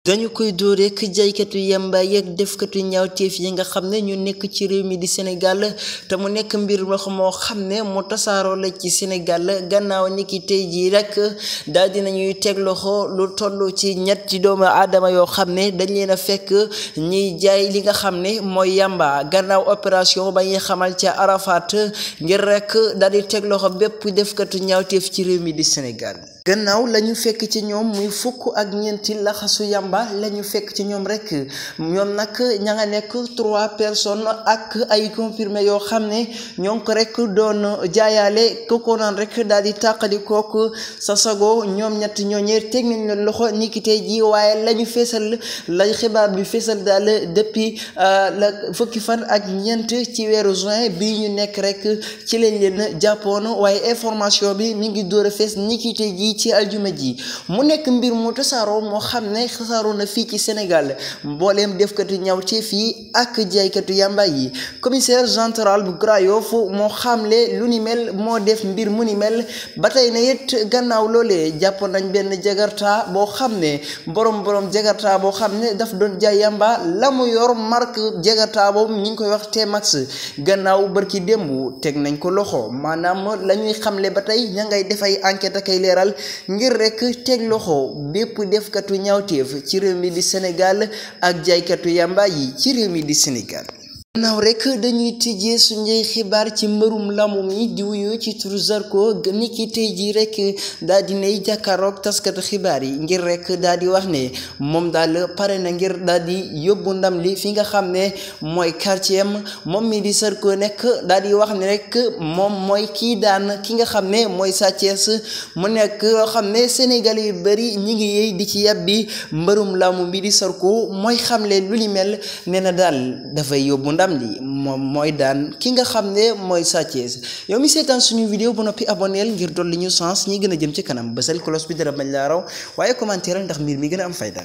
dañu koy dóor rek jaaykatu yamba yeeg defkatu ñaawteef yi nga xam ne ñu nekk ci réew mi di Sénégal te mu nekk mbir moo xam ne mu tasaaroo la ci Sénégal gannaaw niki tey jii rek daal dinañuy teg loxo lu toll ci ñetti doomu aadama yoo xam ne dañ leen a fekk ñiy jaay li nga xam ne mooy yamba gannaaw opération ba ñuy xamal ca Arafat ngir rek daal di teg loxo bépp defkatu ñaawteef ci réew mi di Sénégal. gannaaw lañu fekk ci ñoom muy fukk ak ñeenti laxasu yamba lañu fekk ci ñoom rek ñoom nag ña nga nekk 3 personnes ak ay confirmé yoo xam ne ñoo ngi ko rek doon jaayaale ko naan rek daal di tàqali kook sa sago ñoom ñett ñooñee teg nañ leen loxo niki tey ji waaye lañu feesal lay xibaar bi feesal daal depuis la fukki fan ak ñeent ci weeru juin bi ñu nekk rek ci lañ leen jàppoon waaye information bi mi ngi door a fees niki tey ji ci aljuma ji mu nekk mbir mu tasaaroo moo xam ne tasaaroo na fii ci Sénégal mbooleem defkatu ñaawteef yi ak jaaykatu yamba yi commissaire général bu Grand Yoff moo xamle lu ni mel moo def mbir mu ni mel ba tey ne it gannaaw loolee jàpp nañ benn jagarta boo xam ne borom jagarta boo xam ne daf doon jaay yamba la mu yor marque jagarta boobu ñi ngi koy wax T-Max gannaaw barki démb teg nañ ko loxo maanaam la ñuy xamle ba tey ña ngay def ay enquête ak ay leeral ngir rek teg loxo bépp defkatu ñaawteef ci réew mi di Sénégal ak jaaykatu yamba yi ci réew mi di Sénégal. naaw rek dañuy tijjee suñuy xibaar ci mbërum lamu mi di wuyu ci turu Zarko niki tey jii rek daal di nay jàkkaaroog taskatu xibaar yi ngir rek daal di wax ne moom daal pare na ngir daal di yóbbu ndam li fi nga xam ne mooy quartier am moom mi di Zarko nekk daal di wax ne rek moom mooy kii daan ki nga xam ne mooy Sa Thiès mu nekk loo xam ne Sénégal yu bari ñi ngi yëy di ci yàbbi mbërum lamu mi di Zarko mooy xamle lu ni mel nee na daal dafay yóbbu ndam li moom mooy daan ki nga xam ne mooy Sa Thiès yow mi seetaan suñu vidéo ba noppi abonneel ngir dolli ñu sens ñi gën a jëm ci kanam bësal cloche bi dara bañ laa raw waaye commentaire ndax mbir mi gën a am fayda